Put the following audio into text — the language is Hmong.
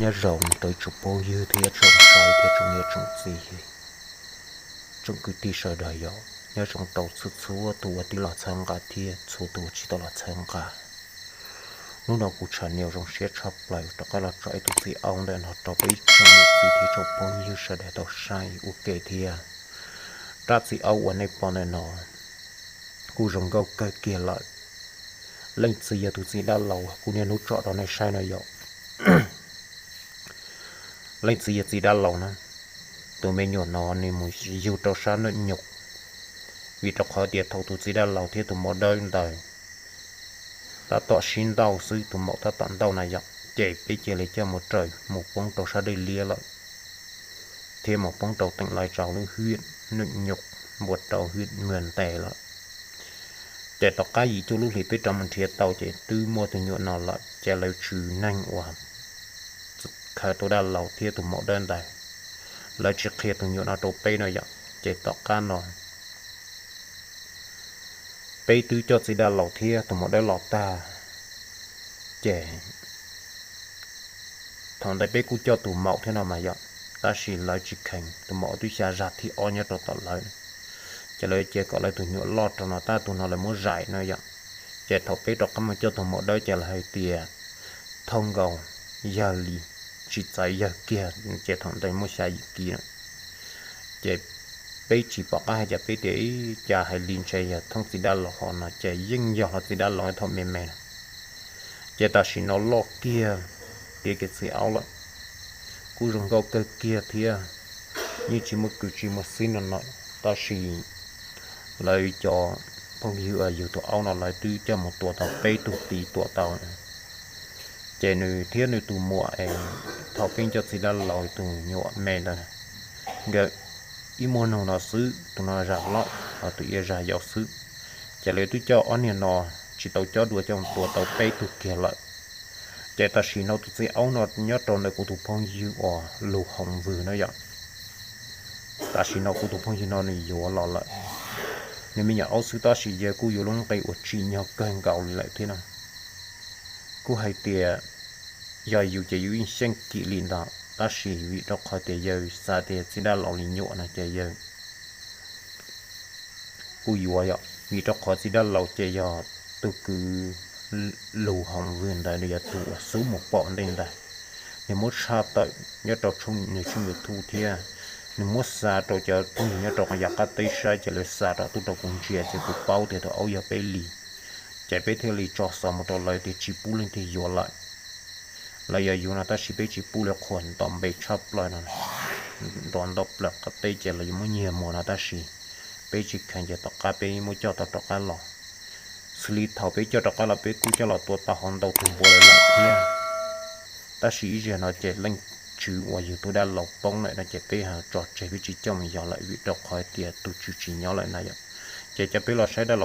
Nyob zoo rau ib tsoom phooj ywg thiab tsoom saib thiab tsoom niam tsoom txiv, tsoom kwv tij sawv daws yom. Nyob zoo rau txhua txhua tus uas twb los txhawb nqa thiab txhua tus uas tsis tau los txhawb nqa. Hnub no kuv tshaj niaj zoo siab tshaj plaws rov qab los tso ib tug txiv aub ntawm no rau peb tsoom niam txiv thiab tsoom phooj ywg sawv daws tau saib ua ke thiab. Rab txiv aub uas nej pom ntawm no kuj zoo nkauj kawg kiag lawm. Leej txiv yog tus txiv dab laug kuv niaj hnub tso rau nej saib no yom. Leej txiv yog txiv dab laug na, tus me nyuam no nws mus yug rau sab Nuj Nyoog, vim rau qhov tias thaum tus txiv dab laug thiab tus maum dawb ntawd tab tom sib ntaus xwb, tus maum tab tom ntaus na yom, ces peb cia li coj mus raws mus poob rau sab dej liab lawm, thiab mus poob rau teem Lais Tsaus lub hwj Nuj Nyoog npuas rau hwj Muas Ntes lawm. Ces tom qab yim cuaj lub hlis peb rov mus nrhiav tau ces twb muaj tus nyuam no lawm, ces lawv tswv neeg uas khaws tus dab laug thiab tus maum dawb ntawd, lawv tsis qhia tus nyuam no rau peb no yom. Ces tom qab no peb twb coj txiv dab laug thiab tus maum dawb los tag, ces thaum ntawd peb kuj coj tus maum thiab no mas yom, tab sis lawv tsis kheev, tus maum twb xya zag thib ob nyob rau tom lawv, ces lawv cia kom lawv tus nyuam loj rau no tab tus no lawv muab zais no yom. Ces thaum peb rov qab mus coj tus maum dawb ces lawv hais tias thauj nkaus yawg li, tsis txais yawg kiag, ces thaum ntawd muaj xya yim kis na. Ces peb tsis pom qab hais cas, peb tias ib cas hais li ntshe yog thoob txiv dab laug hov no ces yeej yog hlo txiv dab laug thaum me me na. Ces tam sim no loj kiag tiav kev txiv aub lawm, kuj zoo nkauj kawg kiag thiab, yeej tsis muaj kwv tsis muaj xib no no. Tab sis lawv cov phooj ywg uas yug tus aub no lawv twb coj mus tua tau peb tug tij tuam tau. Ces nws thiab nws tus muam es thaum peb coj txiv dab laug tus nyuam me ntawd, nkawd ib muag nug no xwb, tus no zag loj, tus iab zag yau xwb. Ces lawv twb coj ob niag no tsis tau cob dua coj mus tua tau peb tug kiag lawm. Ces tam sim no tus txiv aub no nyob rau ntawm kuv tus phooj ywg uas Lug Hoov Vwg no yom. Tam sim no kuv tus phooj ywg no nws yuav los lawm. Nws me nyuam aub xwb tab sis yawg kuj yuav lub nqi uas tsim nyog kawg nkaus li lawm thiab no. Kuj hais tias yog yus ces yus yeej xyeej kim li ntawd, tab sis vim rau qhov tias yawg xav tias txiv dab laug li nyuam no ces yawg kuj yuav yom, vim rau qhov txiv dab laug ces yog tus kwv Lug Hoov Vwg ntawd nws yog tus uas xub mus pom ntej ntag. Nws muab tshaj tawm nyob rau nws tshooj YouTube thiab nws muab xa rau cov phooj ywg nyob rau qhov yav qab teb saib, ces lawv xa rau tuaj rau kuv ntsia ces kuv paub tias tus aub yog peb li. Ces peb thiaj li tso xov mus rau lawv tias tsis pub leej twg yuav lawm. Lawv yog yuav no tab sis peb tsis pub li, qhuas nto npe tshaj plaws no, nto nto plaws qab teb ces lawv yuav muab nyiag mus no tab sis peb tsis kheev ces tom qab peb muab coj tau rov qab los. Xws li thaum peb coj rov qab los peb kuj coj los tua tau hauv ntau tus npua lawm thiab. Tab sis ib zaug no ces leej tswv uas yug tus dab laug poob lawm no ces peb tso tseg peb tsis coj mus yog lawm vim rau qhov tias tus tswv tsis nyob lawm na yom. Ces cov peb los saib dab laug